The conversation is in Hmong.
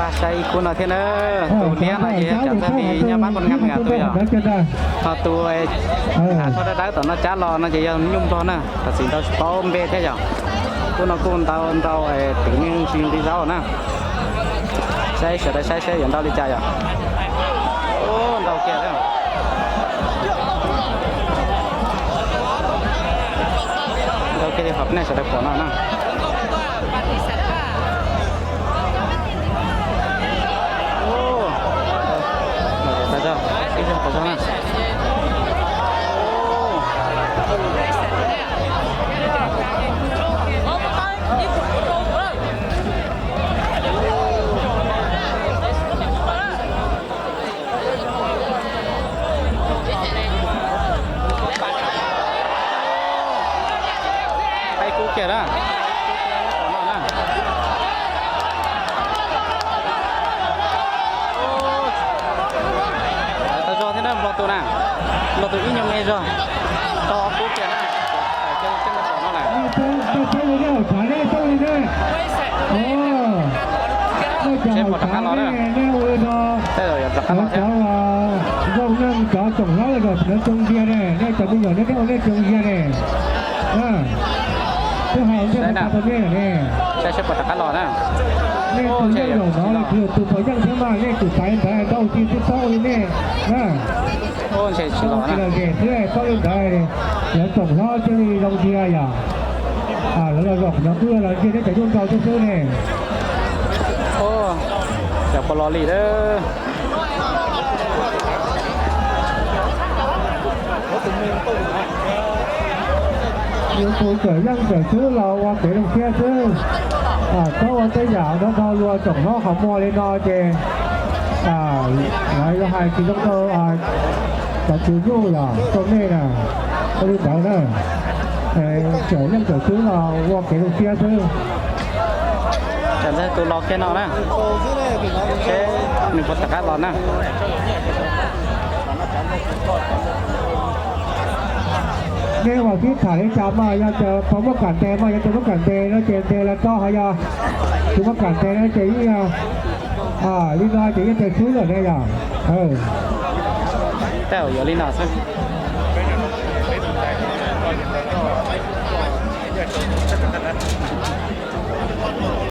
Pab saib ib khub no thiab na, tus liab no ces yog cov ntxawg li nyob pab npoo nkas me nyuam tus yog, ho tus hav tsho dawb dawb tom no cab los no ces yog nyuj nplog na, tam sim nrau tsis paub npe thiab yog. Khub no kuj ntau nrau twv me ntsis nqi zaub na. Saib sawv daws saib seb yuav ntau li cas yog. Ntau kiag, ntau kiag li qhov nej sawv daws pom no na. Qaib kub kiag na. Tau zog thiab na, nplog tus na, nplog tus ib nyuag me zog, tau ob kub kiag na. Seb puas rov qab los na. Tej zaum yuav rov qab los thiab. Cov zoo neej cov tsoom hlob los zog tsis nov tsoo ntsia ne, nej cov me nyuam nej ua nej tsoo ntsia ne. Twb hais ntej tau nej ne. Saib seb puas rov qab los na. Nej tus yeej zaum no los tsis yog tus puas yeej thiab mas nej tus pais ntawd ntau tsis txhob ua li nej na. Tsis los ze xwb txhob li ntawd, cov tsoom hlob thiaj li zoo ntsia yom. Lawv los zaum qhov no twb los ntsia nej cov nyuj nrau xwb xwb ne. Cov puas los li lawm. Yus tus cawm yeej cawm tub los ua kev zoo siab xwb. Txhob ua tej yam no nrog luag tsoom hlob qhov muag li no ces lawv yuav hais tsis zoo rau cov tswv nyuj yog rau nej na. Ua li ntawd na, cawm yeej cawm tub los ua kev zoo siab xwb. Cov ntxawg tus los kiag no na, seb nws puas rov qab los na. Nej mam sib tham li cas mas yog tias puas muaj kam ntes mas yog tias muaj kam ntes no ces ntes los tau, ho yog tsis muaj kam ntes no ces yeej li no ces yeej tau xwb lawm ne yom. Tej zaum yuav li no xwb.